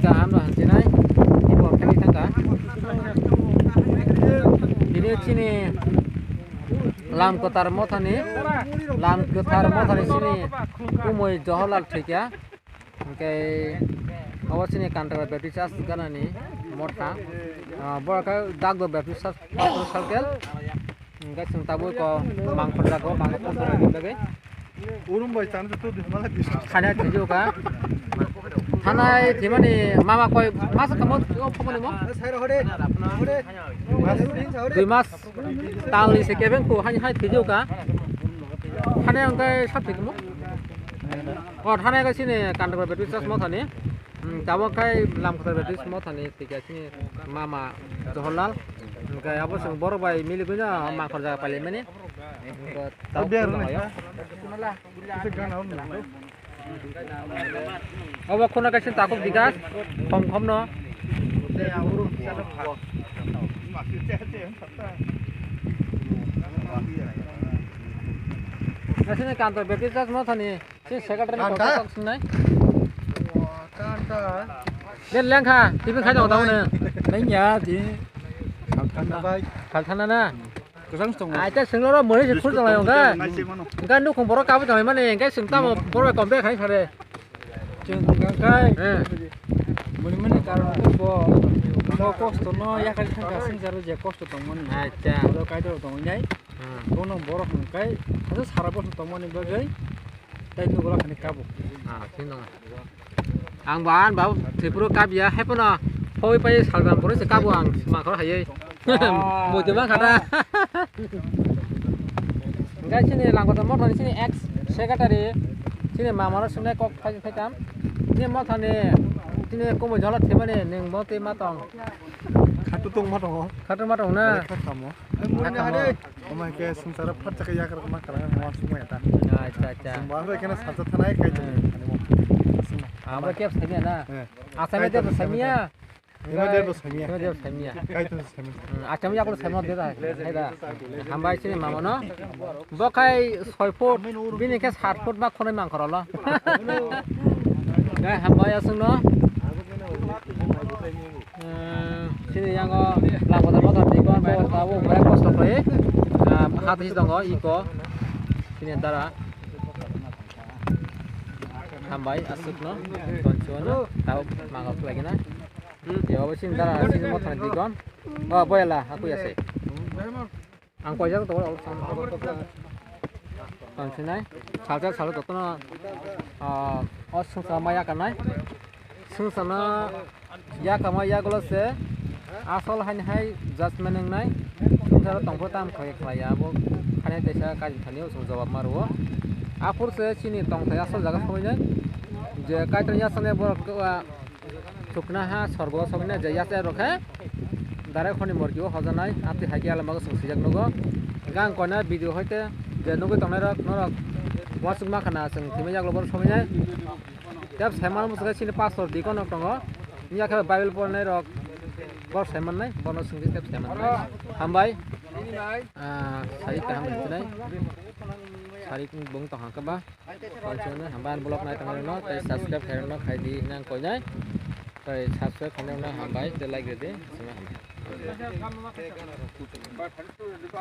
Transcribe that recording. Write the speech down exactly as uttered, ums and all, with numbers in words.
Kaham no hamchinai, tei bo khe thangkha. Tini chini Lamkwthar Mothani, Lamkwthar Mothani chini kumui Johorlal thwikha. Hwnkhe obo chini Kantagra Baptist Church ganani motha. Ah, borok khe Dagdo Baptist Church Pastor Circle. Hwnkhe chwng tabuk ko mangkhor jago, mangkhor jago bagwi. Urum bai chan tu di mala bistu. Thana thwijuka. Thanai thwimani mama koi masa kamo o phoboni mo? Dui mas talni se kebeng kho hani hai thwijuka. Thana hwnkhe sab thwikmo? O thana hwnkhe chini Kantagra Baptist Church Mothani. Hmm, tabuk khai Lamkwthar Baptist Mothani thwikha chini mama Johorlal. Hwnkhe abo chwng borok bai miligwino mangkhor jaga pailaimani. Hwnkhe tabuk khulna hayo. Obo khuna kaisa takhuk bigas khom khomno. Nasini Kantagra Baptist Church Mothani. Si secretary ni kok tak sinai. Kanta. Dia lengkha, tibi khai dong tahu ne. Lengya di. Kanta bai. Kanta na na. Kusang song. Ai ta sing lo mori si khul tong lai ka. Ka nu khong borok kabu tong mane, ka sing tamo borok kombe khai sare. Cheng kai. Eh. Mori mane karon ko bo. No kosto no ya khai thang ka sing jaro je kosto tong mani. Acha. Borok kai do tong nai. Hmm. Bono borok hwn kai, hasa sara bosong tongmani bagwi, tai nugo lakhani kabo. Ah, thik nang. Ang ba, ang ba, Tripura kabya, hai pono, phoi pai salgram pore se kabo ang, mangkhor hayai. Oh. Moito mang khata. Hwnkhe chini Langkwthar Mothani chini ex secretary, chini mamano swngnai kok phai, phai tam. Chini Mothani, chini kumui jala thimani, nwng bo twi ma tong. Khatu tong ma tongo. Khatu ma tong na. Khatu kamo. Khatu kamo. Omo hwnkhe swngcharo phat chakhe yakrwk ma kwrwng ma swngmaya ta. Acha, acha. Swngbo abo khe salsa thanai kai tong. Hmm. Abo khe saimya na? Eh. Asami de saimya. Hima de bo saimya. Hima de saimya. Kai tong saimya. Hmm, asami yaklo saimya de da. Hai da. Hambai sini mama no. Bo khai soi foot, bini khe sat foot ma khonai mangkhor lo. Gai hambai aswk no. Eh, chini yango Langkwthar Mothani dikon bo tabuk belai kosto khlai, ah, hat his tongo iko chini dara. Hambai aswkno tonchukno tabuk mango khlaigwna. Ebo chini dara chini Mothani dikon. Oh, boyala aku ya se. Ang koijak tongo, abo sam. Tongsinai. Salsa, salsa jotono, ah, o swngchar ma yakarnai. Swngcharno yakarma yagulo se asol haini hai judgment wngnai. Swngcharo tongphuru tamo khlai khlai ya, abo haini teisa kaisa thani o chwng jawab ma rwo. Aphuru se chini tongthai asol jaga soinai. Je Kaitor yasaknai borok, ah, Chuknoha sorgo sogwina je yachai rok khe direct hwnwi morki o hojanai, amtwi hai khe alamago chwng swijak nugo. Gang koina video hoite je nugwi tongnai rok norok uansuk ma khana chwng thwimai yaklo bono sominai. Tei saimanmung chwngkhe chini pastor dikon rok tongo. Wngya khe Bible pornai rok bor saimannai, bono chwngkhe tei saimannai. Hambai. Ah, sari kaham hinwi sinai. Sari bung tong hangkhe ba. Koichwng hambai, ang vlog nai tongmani no, tei subscribe khairokno khai di hinwi ang koinai. Tei subscribe khainai no hambai, tei like rwdi, sima hambai.